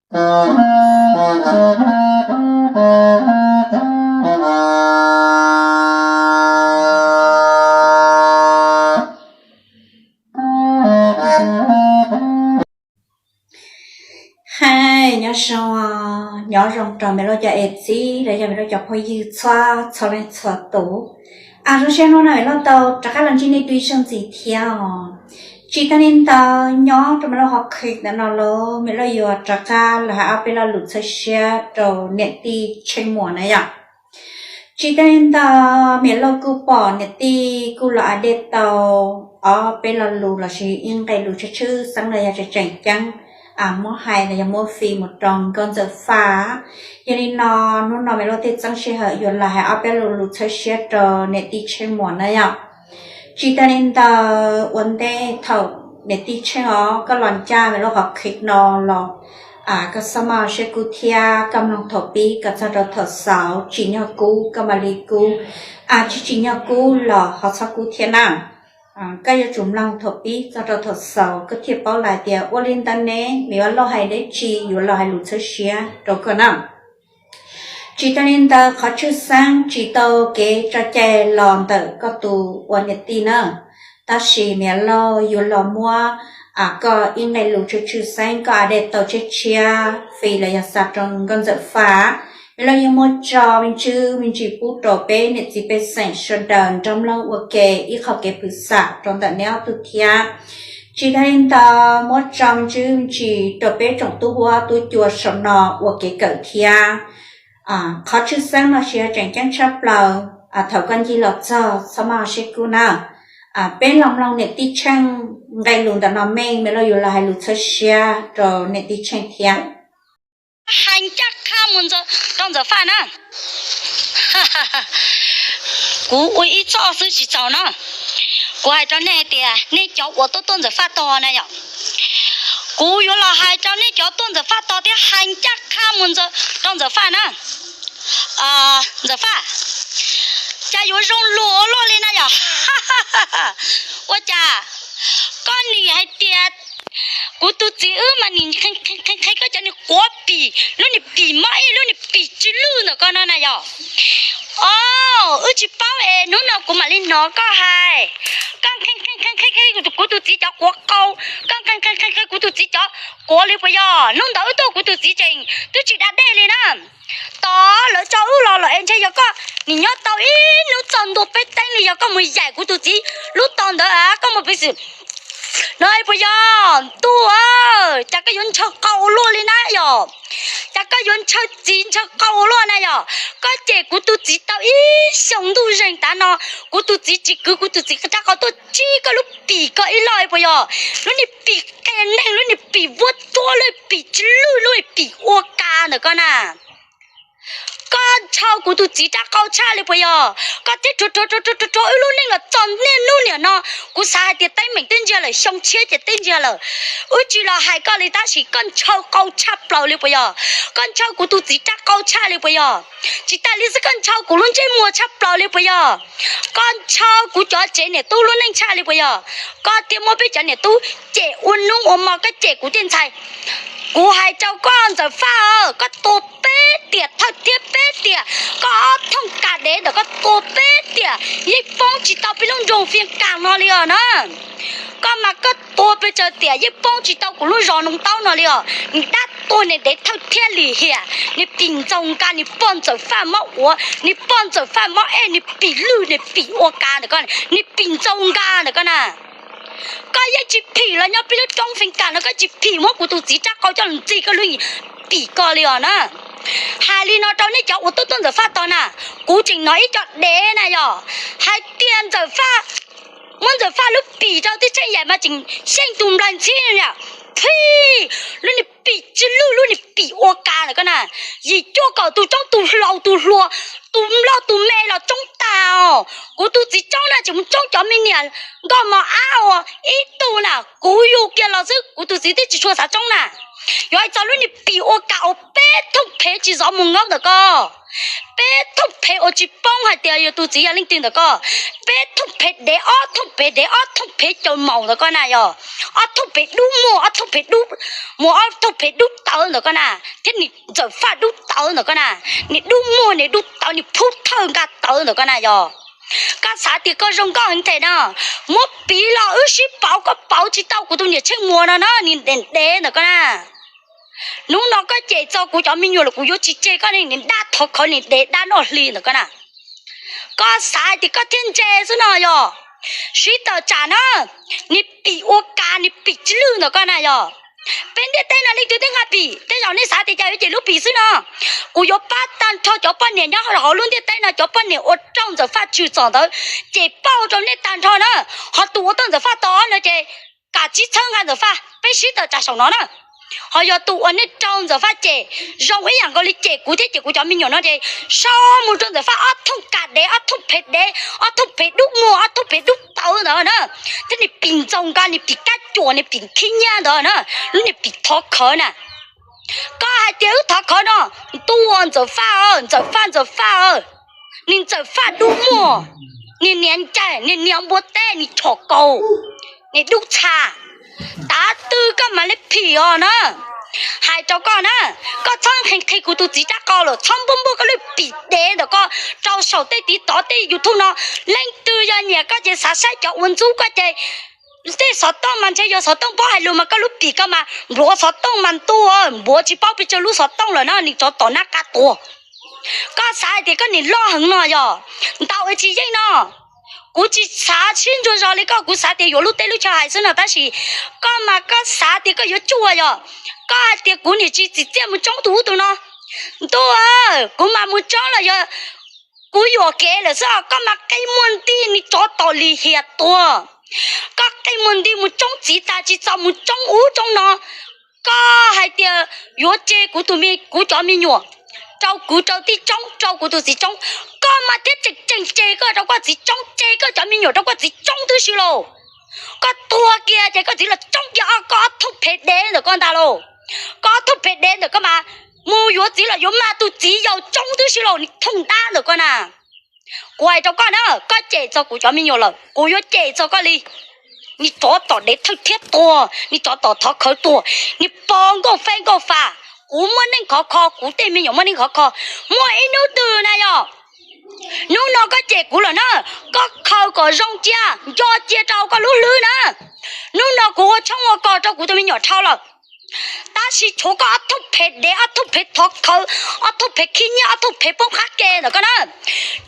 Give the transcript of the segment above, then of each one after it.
Hais nyob zoo, nyob zoo rau me loj cov es txib los yog me loj cov phooj ywg txhua txhua leej txhua tus. Zoo siab hnub no me loj tau rov qab los ntsib nej dua ib zaug ntxiv thiab os. Tsis tas li ntawd nyob rau me loj qhov qhia ntawm no los me loj yuav rov qab los hais ob peb lo lus txhawb siab rau niam tij Tsheej Muas na yom. Tsis tas li ntawd me loj kuj pom niam tij kuj los a dej tau ob peb lo lus lossis ib nqe lus tshwj tshwj xeeb los yog tseem tseem ceeb muab hais los yog muab fij mus rau nkauj Ntxawm Faj. Yog li no hnub no me loj thiaj txeeb sij hawm yuav los hais ob peb lo lus txhawb siab rau niam tij Tsheej Muas na yom. Tsis tas li ntawd ua ntej thaum niam tij Tsheej os koj los ncaj me loj qhov qhia no los koj txhob maj siab kub thiab koj mloog thaum pib kom txog rau thaum xaus, tsim nyog kub koj mam li kub, tsis tsim nyog kub los ho txhob kub thiab na. Koj yuav tsum mloog thaum pib txog rau thaum xaus koj thiaj paub lawm tias ua li ntawd ne me yuav los hais dab tsi, yuav los hais lus txhawb siab rau koj na. Tsis tas li ntawd qhov tshwj xeeb tsis tau kev tso cai los ntawm koj tus ua niam tij na, tab sis me loj yuav los muab koj ib nqe lus tshwj tshwj xeeb koj a dej tau tshiab tshiab fij los yog xa rau nkauj Ntxawm Faj. Me loj yuav muab tso me ntsis me ntsis pub rau peb niam txiv pej xeem sawv daws nrog mloog ua ke ib qho kev phwm xam rau ntawm neb ob tug thiab. Tsis tas li ntawd muab tso me ntsis me ntsis rau peb tsoom tub huab tub cua saum no ua kev kawm thiab. Qhov tshwj xeeb no tsis yog tseem ceeb tshaj plaws, thaum koj ncig los txog txhob maj siab kub na. Peb los mloog niam tij Tsheej nqe lus ntawm no meej me loj yuav los hais lus txhawb siab rau niam tij Tsheej thiab. Hais ncaj qha mus rau Ntxawm Faj na. Kuv ua ib txoj xwb tsis txaus no. Kuv hais rau nej tias nej cov uas tuaj tuaj Ntxawm Faj tog na yom, kuv yuav los hais rau nej cov tuaj Ntxawm Faj tog thiab hais ncaj qha mus rau Ntxawm Faj na. Ntxawm Faj, cas yuav zoo luag ua luaj li na yom? Ua cas koj nim hais tias kuv tus txiv wb mas nim qhia koj cov niag quav pim, lub niag pim mob ej, lub niag pim tsw lwj ntawm koj no na yom? O, wb tsis paub es hnub no kuv mam li hnov koj hais. Koj qhia qhia kuv tus txiv cov quav qau, koj qhia qhia kuv tus txiv cov quav li puas yog? Hnub ntawd wb tuaj kuv tus txiv tseem twb tsis da dej li na. Tos lawv tso wb los lawm es ntshe yog koj nim nyob tau ib hnub txog ntua peb teeb li yog koj mus yaim kuv tus txiv lub tog ntawd koj mus pib xwm no puas yog? Ntuj, cas koj yuav ntshaw qau ua luaj li na yom? Cas koj yuav ntshaw txiv ntshaw qau ua luaj na yom? Koj cem kuv tus txiv tau ib xyoos ntuj zeeg tav no, kuv tus txiv tsis kwv kuv tus txiv rab qau tuaj tsib koj lub pim koj ib loj puas yog? Lub niag pim qia neeg, lub niag pim vuab tsuab, lub pim tsw lwj, lub pim ua ka ntawm koj na. Koj ntshaw kuv tus txiv rab qau tshaj li puas yog? Koj twb rhuav rhuav rhuav rhuav wb lub neej los txog niaj hnub niam no, kuv xav hais tias teeb meem twb ntsiag lawm, xyoo tshiab ces twb ntsiag lawm. Wb tsis los hais koj li tab sis koj ntshaw qau tshaj plaws li puas yog? Koj ntshaw kuv tus txiv rab qau tshaj li puas yog? Tsis tas li xwb koj ntshaw kuv lub ntsej muag tshaj plaws li puas yog? Koj ntshaw kuv cov tsev niam tub lub neej tshaj li puas yog? Koj thiaj muab peb cov niam tub cem ua hnub ua hmo, koj cem kuv tej ntxhais. Kuv hais rau koj Ntxawm Faj, koj tua peb tiam thawj thiab peb tiam, koj ob thooj kas dev ntawm koj tua peb tiam yeej poob tsis tau peb lub nroog Fias Kas no li os na. Koj mas koj tua pes tsawg tiam yeej poob tsis tau kuv lub zos Noo Taub no li os. Niag dab tuag niag dev thawj thiab lim hiam, niag pim ntxaus nka, niag poj Ntxawm Faj mob quav, niag poj Ntxawm Faj mob ej, niag pim lwj, niag pim ua ka ntawm koj, niag pim ntxaus nka ntawm koj na. Koj yeej tsis phim los nyob peb lub roob Fias Kas no, koj tsis phim muab kuv tus txiv rab qau coj los ntxig koj lub, pim koj li os na. Hais li no rau nej cov uas tuaj tuaj Ntxawm Faj tog na, kuv tseem hnov ib co dev na yog hais tias Ntxawm Faj, muab Ntxawm Faj lub pim rau tib tsheej yaim mas tseem xyeej tus nplaig ntxhib na. Phij, lub niag pim tsw lwj, lub niag pim ua ka ntawm koj na. Yim cuaj kaum tus roob tus hlau tus hluas, tus nplog tus me los tsoob tag. Kuv tus txiv tsoob na tseem mus tsoob cov me niam nkauj mos ab uas ib tug na, kuv yug kiag los xwb kuv tus txiv twb tsis tshua xav tsoob na. Yog hais txog lub niag pim ua kas uas peb thooj phev tsis zov mus ngaub ntawm ko, peb thooj phev uas tsis paub hais tias yog tus txiv yog leej twg ntawm ko, peb thooj phev dev ob thooj phev dev ob thooj phev caws maum ntawm ko na yog, ob thooj phev dub muag ob thooj phev dub, mus ob thooj phev dub tawv ntawm ko na, thiab niag Ntxawm Faj dub tawv ntawm ko na, niag dub muag niag dub tawv niag phub thawj nqa tawv ntawm ko na yog. Koj xav tias koj zoo nkauj heev tes no, muab piv los wb sib pauv, koj pauv tsis tau kuv tus niam Tsheej Muas no na, niag dev dev ntawm ko na. Hnub no koj cem txog kuv cov me nyuam los kuv yuav tsis tseg koj niag dab thov khawv niag dev dab noj hli ntawm ko na. Koj xav hais tias koj thiaj ntse xwb no yog. Sib tawm tsam na, niag pim ua kas niag pim tsw lwj ntawm ko na yog. Peb ntiaj teb no leej twg twb nqa pim, tej zaum nej xav tias cas yuav cem lub pim xwb no. Kuv yuav pab tag nrho cov poj niam nyob hauv lub ntiaj teb no, cov poj niam uas raug Ntxawm Faj tshwm txom ntawd, cem pauj rau nej tag nrho na. Ho tus uas tuaj Ntxawm Faj tos no ces kam tsib txhawb nqa Ntxawm Faj, peb sib tawm tsam saum no na. Ho yog tus uas nej raug Ntxawm Faj cem zoo ib yam nkaus li cem kuv thiab cem kuv cov me nyuam no ces sau mus rau Ntxawm Faj ob thooj kas dev, ob thooj phev dev, ob thooj phev dub muag, ob thooj phev dub tawv ntawd na, thiab niag pim ntxoog nqa niag pim kab cuam niag pim khib nyiab ntawd na, lub niag pim thov khawv na. Koj hais tias wb thov khawv no, ntuj, Ntxawm Faj, Ntxawm Faj, Ntxawm Faj, niag Ntxawm Faj dub muag, niag niag ncaim, niag niag npua teb, niag tshom kaus, niag dub txha, tav twg koj mam li phim os na. Hais rau koj na, koj txhob nqhis kuv tus txiv rab qau lawm, txhob npuaj npuaj koj lub pim dev ntawm koj rau saum tej tiv tov tej YouTube no. Leej twg yog nyiam koj ces xav saib cov ua ntxub koj ces tej xov tooj mas ntshe yog xov tooj paub hais lus mas koj lub pim koj mas npluav xov tooj mas ntuj, npuav tsis paub pes tsawg lub xov tooj lawm na, niag tsov tom nab qa tuag. Koj xav hais tias koj niam loj heev no yog, ntaus es tsis yeej no. Kuv tsis xav sib ntsuas zog li koj, kuv xav tias yuav lub teb lub chaw hais xwb no tab sis koj mas koj xav tias koj yuav tsuaj yog. Koj hais tias kuv niam tsis txim txiaj mus tsoob tus ub tus no. Ntuj, kuv mas mus tsoob los yog kuv yuam kev lawm xwb, koj mas qi muag nti niag tsov tom lim hiam tuag. Koj qi muag nti mus tsoob txiv tas tsis txhob mus tsoob ub tsoob no. Koj hais tias yuav tseg kuv tus me, kuv cov me nyuam rau kuv rau tij tsoob, rau kuv tus txiv tsoob. Koj mas thiab tseem tseem tseg koj rau koj txiv tsoob, tseg koj cov me nyuam rau koj txiv tsoob twb si lauj. Koj tuag kiag ces koj txiv los tsoob kiag ob, koj ob thooj phev dev ntawm koj ntag lauj. Koj ob thooj phev dev ntawm koj mas mus yuav txiv los yuav mas tus txiv yau tsoob twb si lauj, niag thooj dab ntawm koj na. Kuv hais rau koj na, koj cem txog kuv cov me nyuam lawm kuv yuav cem txog koj li. Niag tsov tom dev thawj thiab tuag, niag tsov tom thov khawv tuag, niag pog nkauj feb nkauj fas. Kuv muaj neej khov kho, kuv tej me nyuam muaj neej khov kho. Muaj ib hnub twg na yog, hnub no koj cem kuv lawm na, koj khaws kom zoo cia, nco cia rau koj lub hlwb na. Hnub no kuv ua tshoob ua kos rau kuv tus me nyuam dhau lawm, tab sis tshuav koj ob thooj phev dev, ob thooj phev thov khawv, ob thooj phev khib nyiab, ob thooj phev poob qab ke ntawm koj na.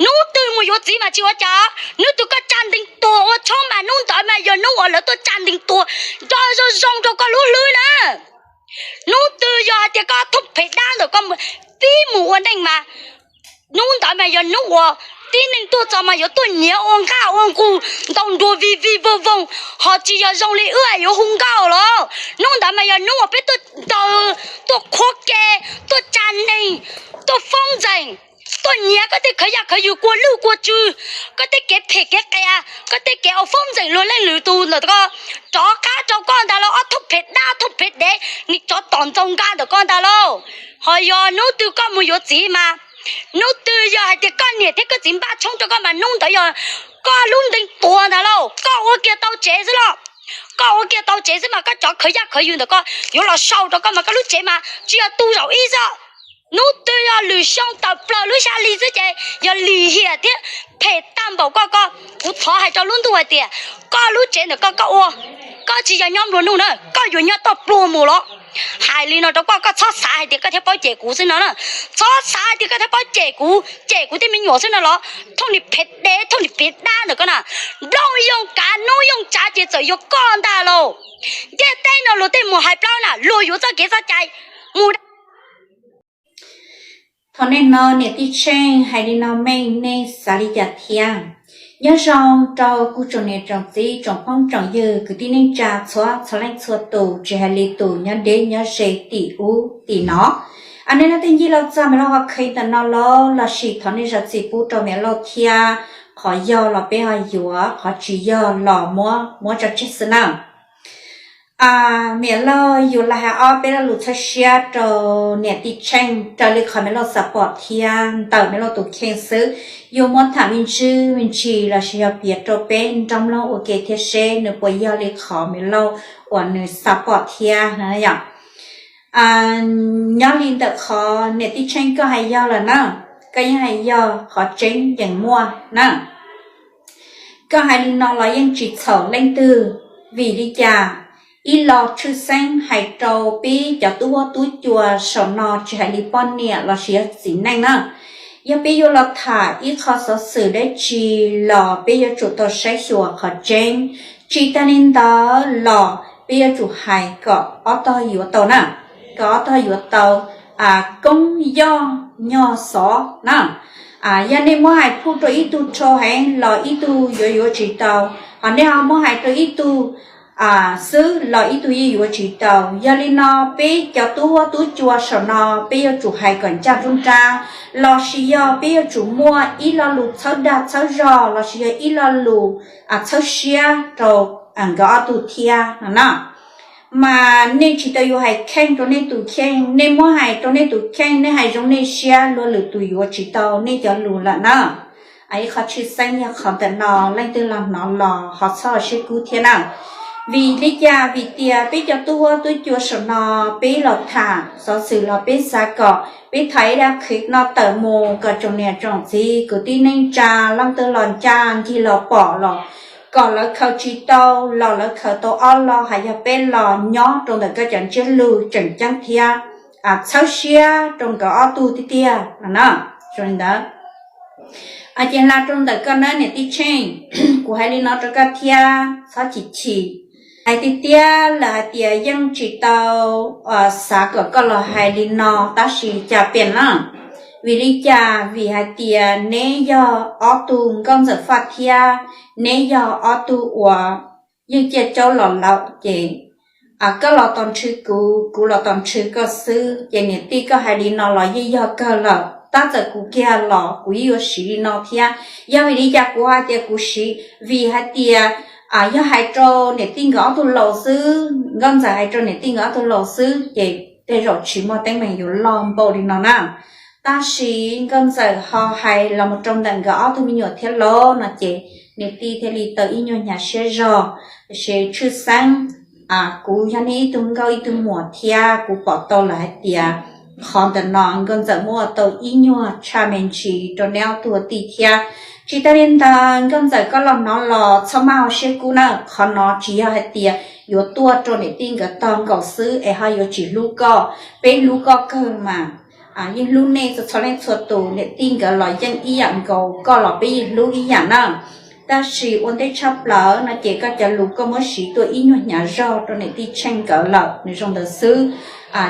Hnub twg mus yuav txiv mas tsis ua cas, hnub twg koj tsa ntees tuag ua tshoob mas hnub ntawd mas yog hnub uas lawv tuaj tsa ntees tuag, nco zoo zoo rau koj lub hlwb na. Hnub twg yog hais tias koj ob thooj phev dab ntawm koj pib mus ua neej mas hnub ntawd mas yog hnub uas tib neeg tuaj txog mas yuav tuaj nyiav ua nqaj ua nqug ntaus nruas vig vig voog voog, ho tsis yog zoo li wb yuav hu nkauj los. Hnub ntawd mas yog hnub uas peb tuaj ntaus, tuaj qhuab ke, tuaj tsa neeg, tuaj foob ntxeem, tuaj nyiav koj tej khawv yaj khawv yws kua lwj kua tsw, koj tej kev phem kev qias, koj tej kev ua foob ntxeem luag leej lwm tus ntawm ko, rov qab rau koj ntag lauj, ob thooj phev dab ob thooj phev dev, niag tsov tom ntxoog nqa ntawm koj ntag lauj. Ho yog hnub twg koj mus yuav txiv mas, hnub twg yog hais tias koj niam thiab koj txiv npaj tshoob rau koj mas hnub ntawd yog koj lub ntees tuag ntag lauj. Koj ua kiag tau tsev xwb los, koj ua kiag tau tsev xwb mas koj cov khawv yaj khawv yws ntawm koj yuav los sau rau koj mas koj lub tsev mas tsis yog tu zaum ib xwb. Hnub twg yog lwm xyoo tawm plaws lub xya hli xwb ces yog lim hiam thiab phem tag npaum koj ko. Kuv thov hais rau lub ntuj hais tias koj lub tsev ntawm koj, koj ua, koj tsis yog nyob nplua nuj na, koj yuav nyob toj pluag mus los. Hais li no rau koj, koj txhob xav hais tias koj thiaj paub cem kuv xwb no na. Txhob xav hais tias koj thiaj paub cem kuv, cem kuv tej me nyuam xwb no los. Thooj niag phev dev, thooj niag phev dab ntawm koj na. Nplooj yoog kav hnub yoog tsav ces txawm yog koj ntag lauj. Ntiaj teb no luag tej mus hais plaub na, luag yuav txoj kev txoj cai mus. Thov nej hnov niam tij Tsheej hais li no meej nej xav li cas thiab? Nyob zoo rau kuv tsoom niam tsoom txiv tsoom phooj tsoom ywg kwv tij neej tsa txhua txhua leej txhua tus, tsis hais li tus nyob deb nyob ze tim ub tim no. A, nej leej twg ncig los txog mam li ho kheev ntawm no los lossis thov nej zam txim pub rau mam li thiab. qhov yog los peb ho yuav, qhov tsis yog los muab muab tso tseg xwb na. Niam laug yus los hais ob peb lo lus txhawb siab rau niam tij Tsheej raws li qhov me lauj xav pom thiab ntawm me lauj tus kheej xwb. Yuav muab tham me ntsis me ntsis lossis yog piav rau peb nrog mloog ua ke thiab seb nws puas yog li qhov me lauj uas nws xav pom thiab no yom. Nyob li ntawm qhov niam tij Tsheej koj hais yog lawm na, koj yeej hais yog qhov tseeb yeej muaj na. Koj hais li no los yeej tsis txhaum leej twg, vim li cas? Ib los tshwj xeeb hais rau peb cov tub huab tub cua saum no tsis hais li poj niam lossis yog txiv neej na. Yog peb yuav los tham ib qho xov xwm dab tsi los peb yuav tsum tau saib xyuas qhov tseeb. Tsis tag li ntawd los peb yuav tsum hais kom ob tog yuav tau na, kom ob tog yuav tau, koob yoj nyog xov na. Yog nej muab hais phuj rau ib tug rhau heev los ib tug yuav yuav tsis tau, hos nej ho muab hais rau ib tug xwb los ib tug yeej yuav tsis tau. Yog li no peb cov tub huab tub cua saum no peb yuav tsum hais kom ncaj nruab nrab, lossis yog peb yuav tsum muaj ib lo lus txhawb dag txhawb zog lossis yog ib lo lus txhawb siab rau nkawd ob tug thiab no na. Mas nej tsis tau yuav hais kheej rau nej tus kheej, nej muab hais rau nej tus kheej, nej hais zoo nej siab luag lwm tus yuav tsis tau nej cov lus lawm na. Ib qho tshwj xeeb yog qhov ntawm no, leej twg los hnov los ho txhob siab kub thiab na. Vim li cas? Vim tias peb cov tub huab tub cua saum no peb los tham xov xwm los peb xav kom peb tham ib dab qhia no tawm mus kom tsoom niam tsoom txiv kwv tij neej tsa leej twg los ncaj ncig los pom los kom lawv khaws tsis tau los lawv khaws tau ob lo, hos yog peb los nyob rau ntawm koj cov ntsiab lus tseem ceeb thiab txhawb siab rau nkawd ob tug tiag tiag no na. Zoo li ntawd ces hla rau ntawm koj na niam tij Tsheej, kuv hais li no rau koj thiab txhob chim chim. Hais tiag tiag lawm hais tias yeej tsis tau xav kom koj los hais li no, tab sis cas piam na. Vim li cas? Vim hais tias neb yog ob tug nkauj ntxawm faj thiab neb yog ob tug uas yeej ciaj caub los lawm ces koj los tos nrhw kuv, kuv los tos nrhw koj xwb, ces niam tij koj hais li no los yeej yog kawg lawm. Tab txawm kuv kiag los kuv yeej yuav siv li no thiab. Yog vim li cas kuv hais tias kuv siv? Vim hais tias yog hais rau niam tij nkawd ob tug laus xwb, nkauj ntxawm hais rau niam tij nkawd ob tug laus xwb ces tej zaum tsis muaj teeb meem yuav loj npaum li no na. Tab sis nkauj ntxawm ho hais los mus rau ntawm nkawd ob tug me nyuam thiab lauj no ces niam tij thiaj li tau ib nyuag hnyav siab zog. Tiam sis tshwj xeeb kuv yog nej ib tug nkauj ib tug muam thiab kuv pom tau lawm hais tias qhov ntawm no nkauj ntxawm muaj tau ib nyuag tshaj me ntsis rau neb ob tug tij thiab. Tsis tas li ntawd nkauj ntxawm koj los hnov los txhob maj hauv siab kub na, qhov no tsis yog hais tias yuav tuaj rau niam tij nkawd tog nkaus xwb es ho yuav tsis hlub koj, peb hlub koj kawg mas. Yeej hlub nej txhua txhua leej txhua tus, niam tij nkawd los yeej ib yam nkaus, koj los peb yeej hlub ib yam na. Tab sis ua ntej tshaj plaws no ces koj cov lus koj muab siv tuaj ib nyuag hnyav zog rau niam tij Tsheej nkawd lawm, nws zoo ntawd xwb.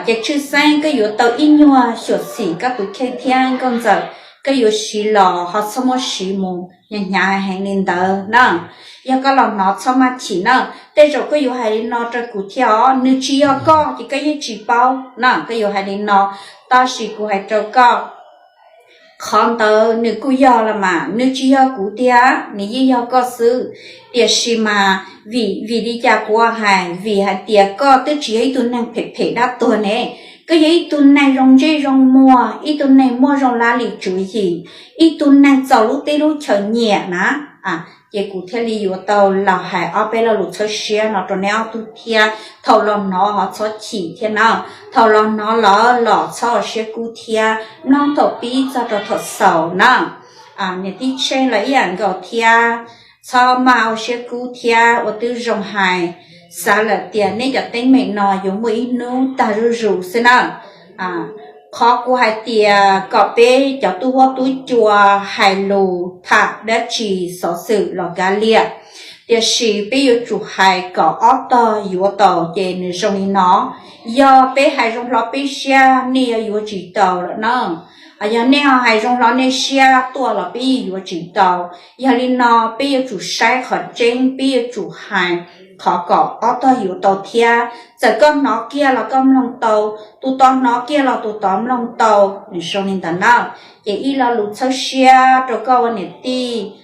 Ces tshwj xeeb koj yuav tau ib nyuag xyuam xim koj tus kheej thiab nkauj ntxawm, koj yuav siv los ho txhob muab siv mus hnyav hnyav heev li ntawd na. Yog koj los hnov txhob maj chim na, tej zaum koj yuav hais li no rau kuv thiab os, nws tsis yog koj ces koj yeej tsis paub na, koj yuav hais li no, tab sis kuv hais rau koj, qhov ntawd nws kuj yog los mas, nws tsis yog kuv tiag, nws yeej yog koj xwb. Tiam sis mas vim, vim li cas kuv hais? Vim hais tias koj twb tsis yog ib tug neeg phem phem dab tuag ne, koj yog ib tug neeg zoo ntsej zoo muag, ib tug neeg muaj zoo laj lim tswv yim, ib tug neeg txaus lub teb lub chaws nyiam na. Ces kuv thiaj li yuav tau los hais ob peb lo lus txhawb siab no rau neb ob tug thiab. Thaum los hnov ho txhob chim thiab na, thaum los hnov lawm los txhob siab kub thiab, mloog thaum pib txog rau thaum xaus na. Niam tij Tsheej los ib yam nkaus thiab, txhob maj ua siab kub thiab, ua twb zoo hais, xav lawm tias neb cov teeb meem no yuav muaj ib hnub tag zuj zus xwb na. Qhov kuv hais tias kom peb cov tub huab tub cua hais lus tham dab tsi xov xwm los kav liam, tiam sis peb yuav tsum hais kom ob tog yuav tau ces nws zoo li no. Yog peb hais zoo hlo peb siab nej yuav yuav tsis tau lawm na. Yog nej ho hais zoo hlo nej siab tuaj los peb yeej yuav tsis tau. Yog li no peb yuav tsum saib qhov tseeb, peb yuav tsum hais qhov kom ob tog yuav tau thiab. Txawm koj hnov kiag los koj mloog tau, tus tod hnov kiag los tus tod mloog tau, nws zoo li ntawd na. Ces ib lo lus txhawb siab rau koj ua niam tij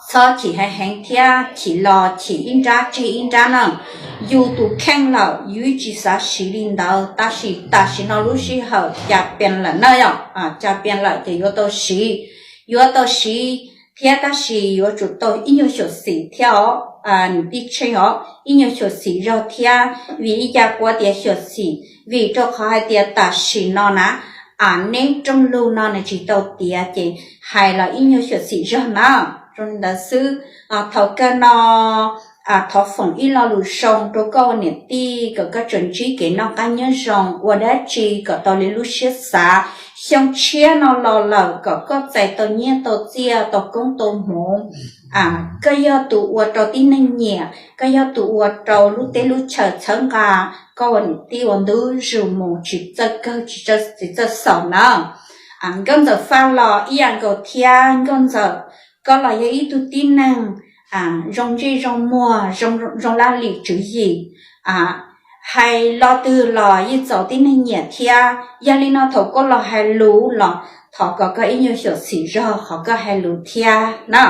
txhob chim heev heev thiab chim los chim ib nrab tseg ib nrab na. Yus tus kheej lawm yus tsis xav siv li ntawd, tab sis tam sim no lub sij hawm cas pias lawm na yom, cas pias lawm ces yuav tau siv, yuav tau siv thiab tab sis yuav tsum tau ib nyuag xyuam xim thiab os, nws tij tsheej os, ib nyuag xyuam xim zog thiab. Vim li cas kuv tias xyuam xim? Vim rau qhov hais tias tam sim no na, neb rooj lug no nws tsis tau tiav ces hais los ib nyuag xyuam xim zog na. Zoo li ntawd xwb, thaum kawg no thov foom ib lo lus zoo rau koj ua niam tij kom koj tsuas ntsib kev noj qab nyob zoo, ua dab tsi kom tau li lub siab xav. Xyoo tshiab no los lawm kom koj txais tau nyiaj tau txiaj tau koob tau hmoov. Koj yog tus ua rau tib neeg nyiam, koj yog tus ua rau lub teb lub chaw txhawb nqa, koj ua niam tij ua ntu zus mus tsis txawj kawg tsis txawj xaus na. Nkauj Ntxawm Faj los ib yam nkaus thiab, Nkauj Ntxawm, koj los yog ib tug tib neeg zoo ntsej zoo muag, zoo laj lim tswv yim, hais lo twg los yeej txaus tib neeg nyiam thiab. Yog li no thaum koj los hais lus los thov kom koj ib nyuag xyuam xim zog qhov koj hais lus thiab na.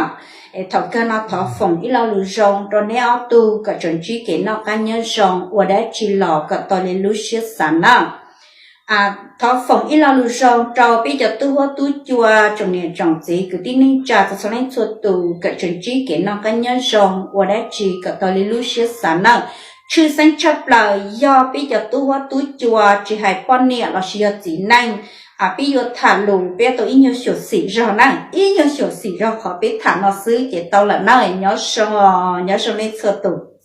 Es thaum kawg no thov foom ib lo lus zoo rau neb ob tug kom tsuas ntsib kev noj qab nyob zoo, ua dab tsi los kom tau li lub siab xav na. Thov foom ib lo lus zoo rau peb cov tub huab tub cua, tsoom niam tsoom txiv, kwv tij neej tsa txhua txhua leej txhua tus kom tsuas ntsib kev noj qab nyob zoo, ua dab tsi kom tau li lub siab xav na. Tshwj xeeb tshaj plaws yog peb cov tub huab tub cua, tsis hais poj niam los sis yog txiv neej, peb yuav tham lus peb tau ib nyuag xyuam xim zog na, ib nyuag xyuam xim zog qhov peb tham no xwb ces tau lawm na. Nyob zoo, nyob zoo nej txhua tus.